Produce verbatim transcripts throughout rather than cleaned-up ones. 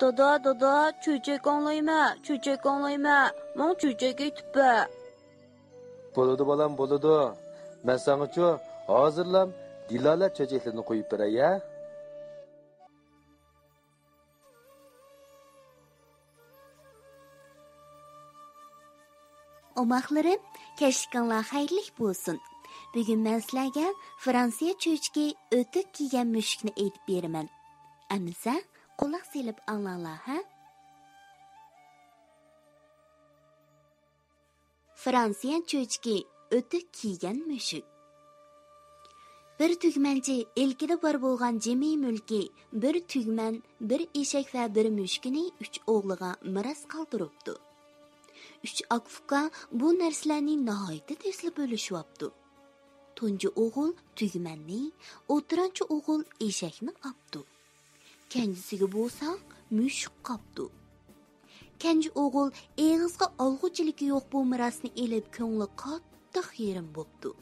دادا، دادا، چۆچەك ئاڭلايمەن، چۆچەك ئاڭلايمەن، ماڭا چۆچەك ئېيتىپ بەر. بولىدۇ بالام، بولىدۇ. مەن ساڭىچۇ ھازىرلام دىلالە چۆچەكلىرىنى قويۇپ بېرەي ھە. ئوماقلىرىم، كەچلىكىڭلار خەيرلىك بولسۇن. بۈگۈن مەن سىلەرگە فرانسىيە چۆچىكى ئۆتۈك كىيگەن مۈشۈكنى ئېيتىپ بېرىمەن. ئەمىسە، قۇلاق سېلىپ ئاڭلاڭلار ھە. فرانسىيە چۆچىكى ئۆتۈك كىيگەن مۈشۈك. بىر تۈگمەنچى ئىلكىدە بار بولغان جىمى مۈلكى، بىر تۈگمەن، بىر ئېشەك ۋە بىر مۈشۈكىنى ئۈچ ئوغلىغا مىراس قالدۇرۇپتۇ. ئۈچ ئاكا-ئۇكا بۇ نەرسىلەرنى ناھايىتى تېزلا بۆلۈشۈۋاپتۇ. تۇنجى ئوغۇل تۈگمەننى، ئوتتۇرانچى ئوغۇل ئېشەكنى ئاپتۇ. كەنجىسىگە بولسا مۈشۈك قاپتۇ. كەنجى ئوغۇل ئېغىزغا ئالغۇچىلىكى يوق بۇ مىراسنى ئېلىپ، كۆڭلى قاتتىق يېرىم بوپتۇ.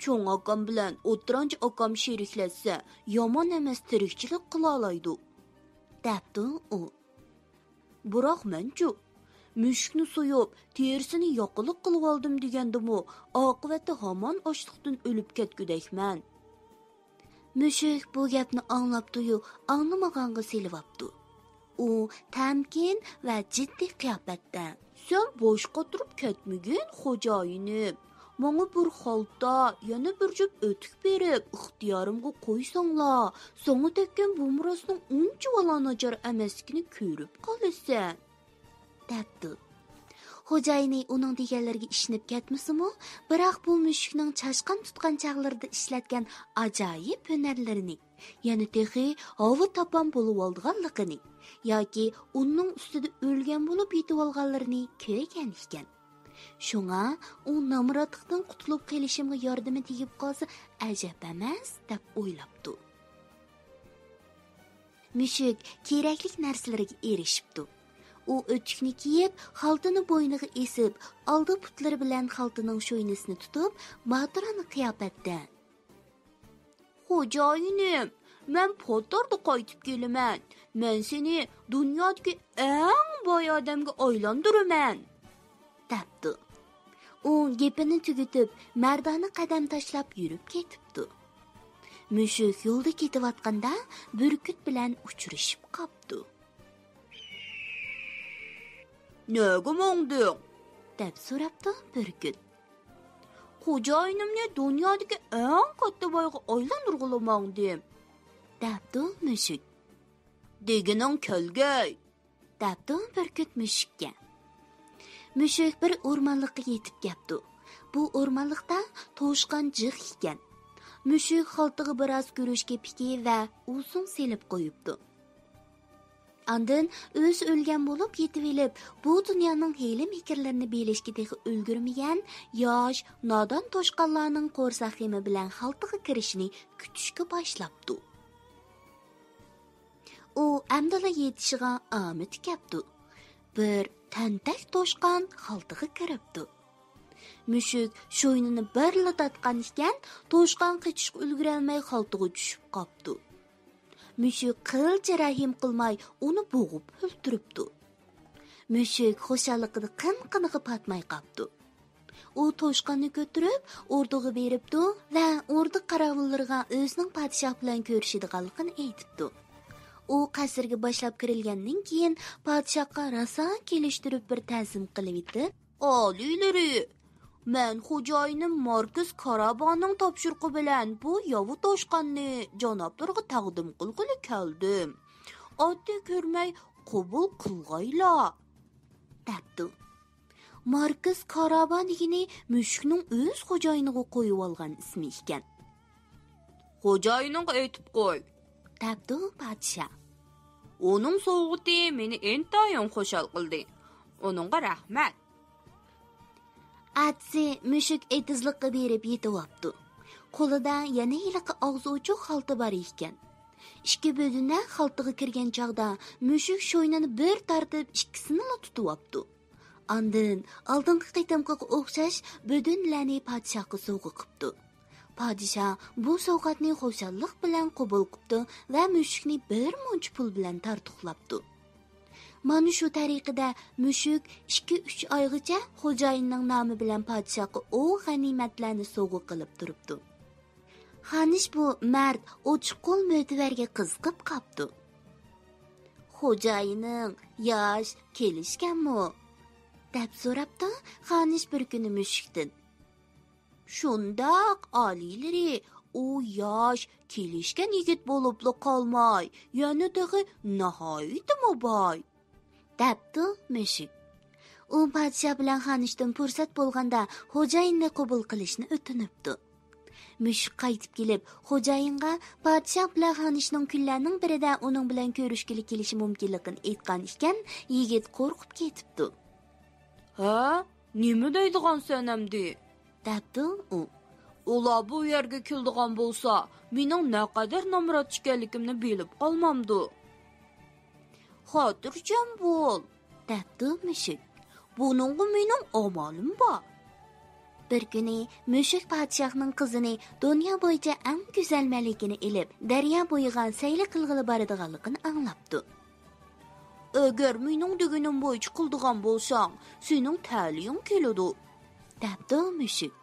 چوڭ ئاكام بىلەن ئوتتۇرانچى ئاكام شېرىكلەشسە، يامان ئەمەس تىرىكچىلىك قىلالايدۇ، دەپتۇ ئۇ. بىراق مەنچۇ؟ مۈشۈكنى سويۇپ، تېرىسىنى ياقىلىق قىلىۋالدىم دېگەندىمۇ، ئاقىۋەتتە ھامان ئاچلىقتىن ئۆلۈپ كەتكۈدەكمەن. مۈشۈك بۇ گەپنى ئاڭلاپتۇ-يۇ، ئاڭلىمىغانغا سېلىۋاپتۇ. ئۇ تەمكىن ۋە جىددىي قىياپەتتە. سەن بوش قاتۇرۇپ كەتمىگىن، خوجايىنىم. ماڭا بىر خالتا، يەنە بىر جۈپ ئۆتۈك بېرىپ، ئىختىيارىمغا قويساڭلار، ساڭا تەگكەن بۇ مىراسنىڭ ئۇنچىۋالا ناچار ئەمەسلىكىنى كۆرۈپ قالىسەن، دەپتۇ. خوجايىنى ئۇنىڭ دېگەنلىرىگە ئىشىنىپ كەتمىسىمۇ، بىراق بۇ مۈشۈكنىڭ چاشقان تۇتقان چاغلىرىدا ئىشلەتكەن ئاجايىپ ھۈنەرلىرىنى، يەنە تېخى ھاۋا تاپان بولۇۋالىدىغانلىقىنى ياكى ئۇننىڭ ئۈستىدە ئۆلگەن بولۇپ يېتىۋالغانلىرىنى كۆرگەن ئىكەن. شۇڭا ئۇ نامراتلىقتىن قۇتۇلۇپ قېلىشىمغا ياردىمى تېگىپ قالسا ئەجەب ئەمەس، دەپ ئويلاپتۇ. مۈشۈك كېرەكلىك نەرسىلىرىگە ئېرىشىپتۇ. ئۇ ئۆتۈكنى كىيىپ، خالتىنى بوينىغا ئېسىپ، ئالدى پۇتلىرى بىلەن خالتىنىڭ شوينىسىنى تۇتۇپ، ماتۇرانا قىياپەتتە. خوجايىنىم، مەن پاتاردا قايتىپ كېلىمەن. مەن سېنى دۇنيادىكى ئەڭ باي ئادەمگە ئايلاندۇرىمەن، دەپتۇ. ئۇ گېپىنى تۈگىتىپ، مەردانە قەدەم تاشلاپ يۈرۈپ كېتىپتۇ. مۈشۈك يولدا كېتىۋاتقاندا بۈركۈت بىلەن ئۇچرىشىپ قاپتۇ. نەگە ماڭدىڭ؟ دەپ سوراپتۇ بۈركۈت. خوجايىنىمنى دۇنيادىكى ئەڭ كاتتا بايغا ئايلاندۇرغىلى ماڭدىم، دەپتۇ مۈشۈك. دېگىنىڭ كەلگەي، دەپتۇ بۈركۈت مۈشۈككە. مۈشۈك بىر ئورمانلىققا يېتىپ كەپتۇ. بۇ ئورمانلىقتا توشقان جىق ئىكەن. مۈشۈك خالتىغا بىراز گۈرۈچ كېپىكى ۋە ئۇزۇڭ سېلىپ قويۇپتۇ. ئاندىن ئۆزى ئۆلگەن بولۇپ يېتىۋېلىپ، بۇ دۇنيانىڭ ھىيلە-مىكىرلىرىنى بىلىشكە تېخى ئۈلگۈرمىگەن ياش، نادان توشقانلارنىڭ قورساق غېمى بىلەن خالتىغا كىرىشىنى كۈتۈشكە باشلاپتۇ. ئۇ ئەمدىلا يېتىشىغا ئامىتى كەپتۇ. بىر تەنتەك توشقان خالتىغا كىرىپتۇ. مۈشۈك شوينىنى بىرلا تارتقان ئىكەن، توشقان قېچىشقا ئۈلگۈرەلمەي خالتىغا چۈشۈپ قاپتۇ. مۈشۈك قىلچە رەھىم قىلماي ئۇنى بوغۇپ ئۆلتۈرۈپتۇ. مۈشۈك خۇشاللىقىدا قىن-قىنىغا پاتماي قاپتۇ. ئۇ توشقاننى كۆتۈرۈپ، ئوردىغا بېرىپتۇ ۋە ئوردا قاراۋۇللىرىغا ئۆزىنىڭ پادىشاھ بىلەن كۆرۈشىدىغانلىقىنى ئېيتىپتۇ. ئۇ قەسىرگە باشلاپ كىرىلگەندىن كېيىن، پادىشاھقا راسا كېلىشتۈرۈپ بىر تەزىم قىلىۋېتىپ، ئالىيلىرى، مەن خوجايىنىم ماركىس كارابانىڭ تاپشۇرۇقى بىلەن بۇ ياۋا توشقاننى جانابلىرىغا تەقدىم قىلغىلى كەلدىم. ئاددىي كۆرمەي قوبۇل قىلغايلا، دەپتۇ. ماركىس كارابا دېگىنى مۈشۈكنىڭ ئۆز خوجايىنىغا قويۇۋالغان ئىسمى ئىكەن. خوجايىنىڭغا ئېيتىپ قوي، دەپتۇ پادىشاھ. ئۇنىڭ سوۋغىتى مېنى ئىنتايىن خۇشال قىلدى. ئۇنىڭغا رەھمەت. ئەتىسى مۈشۈك ئېتىزلىققا بېرىپ يېتىۋاپتۇ. قولىدا يەنە ھېلىقى ئاغزى ئوچۇق خالتا بار ئىكەن. ئىككى بۆدۈنە خالتىغا كىرگەن چاغدا مۈشۈك شوينىنى بىر تارتىپ، ئىككىسىنىلا تۇتۇۋاپتۇ. ئاندىن ئالدىنقى قېتىمقىغا ئوخشاش بۆدۈنلەرنى پادىشاھقا سوۋغا قىپتۇ. پادىشاھ بۇ سوۋغاتنى خۇشاللىق بىلەن قوبۇل قىپتۇ ۋە مۈشۈكنى بىر مۇنچە پۇل بىلەن تارتۇقلاپتۇ. مانا شۇ تەرىقىدە مۈشۈك ئىككى-ئۈچ ئايغىچە خوجايىننىڭ نامى بىلەن پادىشاھقا ئۇل غەنىيمەتلەرنى سوۋغا قىلىپ تۇرۇپتۇ. خانىش بۇ مەرد ئوچۇق قول مۆتىۋەرگە قىزىقىپ قاپتۇ. «خوجايىنىڭ ياش، كېلىشكەنمۇ؟» دەپ سوراپتۇ خانىش بىر كۈنى مۈشۈكتىن. «شۇنداق، ئالىيلىرى، ئۇ ياش، كېلىشكەن يىگىت بولۇپلا قالماي، يەنە تېخى ناھايىتىمۇ باي.» دەپتۇ مۈشۈك. ئۇ پادىشاھ بىلەن خانىشتىن پۇرسەت بولغاندا خوجايىننى قوبۇل قىلىشنى ئۆتۈنۈپتۇ. مۈشۈك قايتىپ كېلىپ، خوجايىنغا پادىشاھ بىلەن خانىشنىڭ كۈنلەرنىڭ بىرىدە ئۇنىڭ بىلەن كۆرۈشكىلى كېلىشى مۇمكىنلىقىنى ئېيتقان ئىكەن، يىگىت قورقۇپ كېتىپتۇ. «ھە؟ نېمە دەيدىغانسەن ئەمدى؟» دەپتۇ ئۇ. «ئۇلار بۇ يەرگە كېلىدىغان بولسا، مېنىڭ نەقەدەر نامرات ئىكەنلىكىمنى بىلىپ قالمامدۇ؟» «خاتىرجەم بول،» دەپتۇ مۈشۈك. «بۇنىڭغا مېنىڭ ئامالىم بار.» بىر كۈنى مۈشۈك پادىشاھنىڭ قىزىنى دۇنيا بويىچە ئەڭ گۈزەل مەلىكىنى ئېلىپ، دەريا بويىغا سەيلە قىلغىلى بارىدىغانلىقىنى ئاڭلاپتۇ. «ئەگەر مېنىڭ دېگىنىم بويىچە قىلىدىغان بولساڭ، سېنىڭ تەلىيىڭ كېلىدۇ،» دەپتۇ مۈشۈك.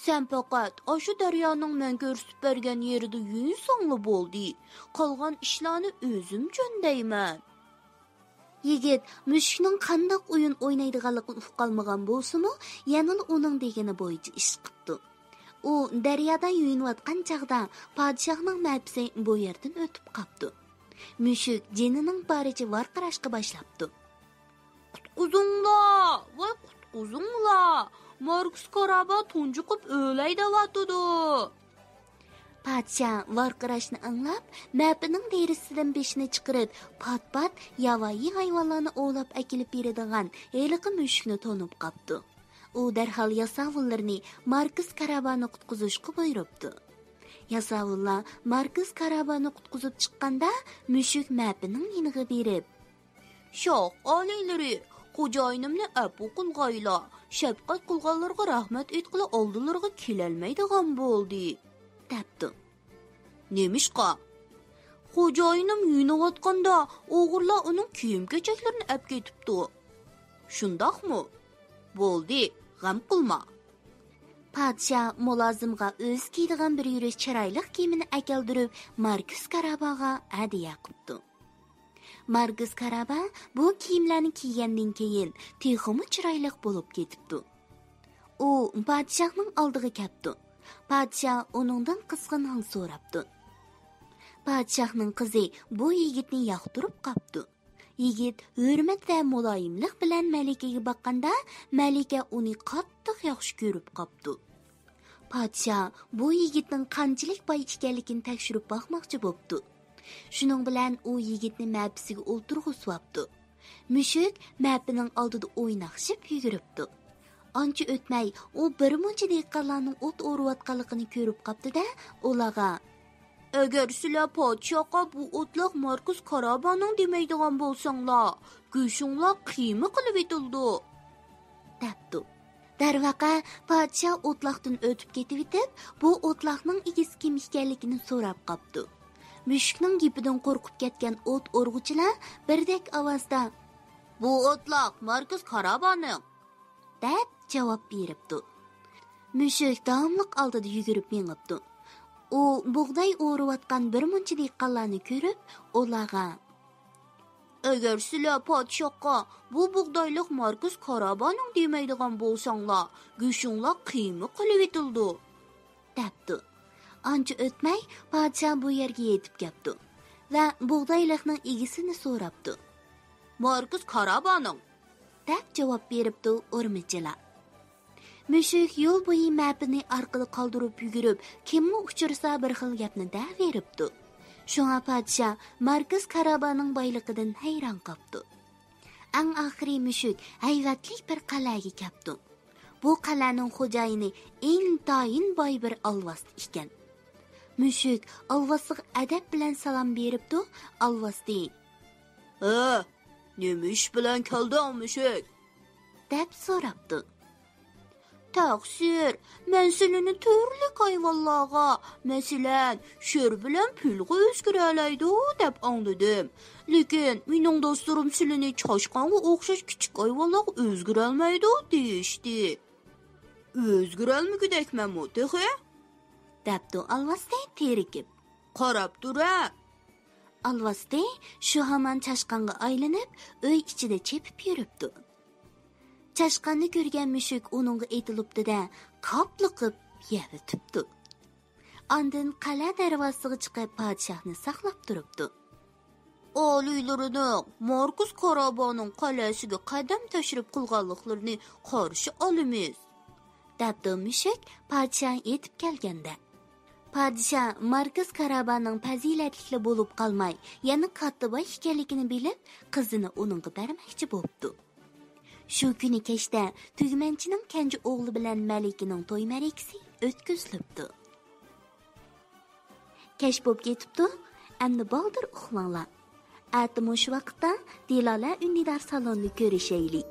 «سەن پەقەت ئاشۇ دەريانىڭ مەن كۆرسىتىپ بەرگەن يېرىدە يۇيۇنساڭلا بولدى، قالغان ئىشلارنى ئۆزۈم جۆندەيمەن.» يىگىت مۈشۈكنىڭ قانداق ئويۇن ئوينايدىغانلىقىنى ئۇقالمىغان بولسىمۇ، يەنىلا ئۇنىڭ دېگىنى بويىچە ئىش قىپتۇ. ئۇ دەريادا يۇيۇنۇۋاتقان چاغدا پادىشاھنىڭ مەپىسى بۇ يەردىن ئۆتۈپ قاپتۇ. مۈشۈك جېنىنىڭ بارىچە ۋارقىراشقا باشلاپتۇ. «قۇتقۇزۇڭلار! ۋاي، قۇتقۇزۇڭلار! ماركۇس كارابا تۇنجۇقۇپ ئۆلەي دەۋاتىدۇ!» پادىشاھ ۋارقىراشنى ئاڭلاپ، مەپىنىڭ دېرىزىسىدىن بېشىنى چىقىرىپ، پات-پات ياۋايى ھايۋانلارنى ئوۋلاپ ئەكېلىپ بېرىدىغان ھېلىقى مۈشۈكنى تونۇپ قاپتۇ. ئۇ دەرھال ياساۋۇللىرىنى ماركۇس كارابانى قۇتقۇزۇشقا بۇيرۇپتۇ. ياساۋۇللار ماركۇس كارابانى قۇتقۇزۇپ چىققاندا، مۈشۈك مەپىنىڭ يېنىغا بېرىپ، «شاھ ئالىيلىرى، خوجايىنىمنى ئەپۇ قىلغايلا، شەپقەت قىلغانلىرىغا رەھمەت ئېيتقىلى ئالدىلىرىغا كېلەلمەيدىغان بولدى.» دەپتۇ. «نېمىشقا؟» «خوجايىنىم يۇيۇنۇۋاتقاندا ئوغرىلار ئۇنىڭ كىيىم-كېچەكلىرىنى ئەپ كېتىپتۇ. شۇنداقمۇ؟ بولدى، غەم قىلما.» پادىشاھ مۇلازىمغا ئۆزى كىيىدىغان بىر يۈرۈش چىرايلىق كىيىمىنى ئەكەلدۈرۈپ، ماركۇس كاراباغا ھەدىيە قىپتۇ. ماركۇس كارابا بۇ كىيىملەرنى كىيگەندىن كېيىن، تېخىمۇ چىرايلىق بولۇپ كېتىپتۇ. ئۇ پادىشاھنىڭ ئالدىغا كەپتۇ. پادىشاھ ئۇنىڭدىن قىزغىن ھال سوراپتۇ. پادىشاھنىڭ قىزى بۇ يىگىتنى ياقتۇرۇپ قاپتۇ. يىگىت ھۆرمەت ۋە مۇلايىملىق بىلەن مەلىكىگە باققاندا، مەلىكە ئۇنى قاتتىق ياخشى كۆرۈپ قاپتۇ. پادىشاھ بۇ يىگىتنىڭ قانچىلىك باي ئىكەنلىكىنى تەكشۈرۈپ باقماقچى بوپتۇ. شۇنىڭ بىلەن ئۇ يىگىتنى مەپىسىگە ئولتۇرغۇزۇۋاپتۇ. مۈشۈك مەپىنىڭ ئالدىدا ئويناقشىپ يۈگۈرۈپتۇ. ئانچە ئۆتمەي، ئۇ بىر مۇنچە دېھقانلارنىڭ ئوت ئورۇۋاتقانلىقىنى كۆرۈپ قاپتۇ-دە، ئۇلارغا، «ئەگەر سىلەر پادىشاھقا بۇ ئوتلاق ماركۇس كارابانىڭ دېمەيدىغان بولساڭلار، گۆشۈڭلار قىيما قىلىۋېتىلىدۇ.» دەپتۇ. دەرۋەقە، پادىشاھ ئوتلاقتىن ئۆتۈپ كېتىۋېتىپ، بۇ ئوتلاقنىڭ ئىگىسى كىم ئىكەنلىكىنى سوراپ قاپتۇ. مۈشۈكنىڭ گېپىدىن قورقۇپ كەتكەن ئوت ئورغۇچىلار بىردەك ئاۋازدا، «بۇ ئوتلاق ماركۇس كارابانىڭ!» دەپ جاۋاب بېرىپتۇ. مۈشۈك داۋاملىق ئالدىدا يۈگۈرۈپ مېڭىپتۇ. ئۇ بۇغداي ئورۇۋاتقان بىر مۇنچە دېھقانلارنى كۆرۈپ، ئۇلارغا، «ئەگەر سىلەر پادىشاھقا بۇ بۇغدايلىق ماركۇس كارابانىڭ دېمەيدىغان بولساڭلار، گۆشۈڭلار قىيما قىلىۋېتىلىدۇ.» دەپتۇ. ئانچە ئۆتمەي، پادىشاھ بۇ يەرگە يېتىپ كەپتۇ ۋە بۇغدايلىقنىڭ ئىگىسىنى سوراپتۇ. «ماركۇس كارابانىڭ!» دەپ جاۋاب بېرىپتۇ ئورمىچىلار. مۈشۈك يول بويى مەپىنى ئارقىدا قالدۇرۇپ يۈگۈرۈپ، كىممۇ ئۇچرىسا بىر خىل گەپنى دەۋېرىپتۇ. شۇڭا پادىشاھ ماركۇس كارابانىڭ بايلىقىدىن ھەيران قاپتۇ. ئەڭ ئاخىرى مۈشۈك ھەيۋەتلىك بىر قەلئەگە كەپتۇ. بۇ قەلئەنىڭ خوجايىنى ئىنتايىن باي بىر ئالۋاستى ئىكەن. مۈشۈك ئالۋاستىغا ئەدەپ بىلەن سالام بېرىپتۇ، ئالۋاستى، «ھە، نېمە ئىش بىلەن كەلدىڭ، مۈشۈك؟» دەپ سوراپتۇ. تەقسىر، مەن سىلىنى تۈرلۈك ھايۋانلارغا، مەسىلەن، شىر بىلەن پىلغا ئۆزگىرەلەيدۇ دەپ ئاڭلىدىم. لېكىن مېنىڭ دوستلىرىم سىلىنى چاشقانغا ئوخشاش كىچىك ھايۋانلارغا ئۆزگىرەلمەيدۇ دېيىشتى. ئۆزگىرەلمىگۈدەكمەنمۇ تېخى؟ دەپتۇ ئالۋاستى تېرىكىپ. قاراپ تۇرە! ئالۋاستى شۇ ھامان چاشقانغا ئايلىنىپ، ئۆي ئىچىدە چېپىپ يۈرۈپتۇ. چاشقاننى كۆرگەن مۈشۈك ئۇنىڭغا ئېتىلىپتۇ-دە، كاپلىقىپ يەۋېتىپتۇ. ئاندىن قەلئە دەرۋازىسىغا چىقىپ، پادىشاھنى ساقلاپ تۇرۇپتۇ. ئالىيلىرىنىڭ ماركۇس كارابانىڭ قەلئەسىگە قەدەم تەشرىپ قىلغانلىقلىرىنى قارشى ئالىمىز، دەپتۇ مۈشۈك پادىشاھ يېتىپ كەلگەندە. پادىشاھ ماركۇس كارابانىڭ پەزىلەتلىكلا بولۇپ قالماي، يەنە كاتتا باي ئىكەنلىكىنى بىلىپ، قىزىنى ئۇنىڭغا بەرمەكچى بوپتۇ. شۇ كۈنى كەچتە تۈگمەنچىنىڭ كەنجى ئوغلى بىلەن مەلىكىنىڭ توي مەرىكىسى ئۆتكۈزۈلۈپتۇ. كەچ بوپ كېتىپتۇ، ئەمدى بالدۇر ئۇخلاڭلار. ئەتە مۇشۇ ۋاقىتتا دىلالە ئۈندىدار سالوندا كۆرۈشەيلى.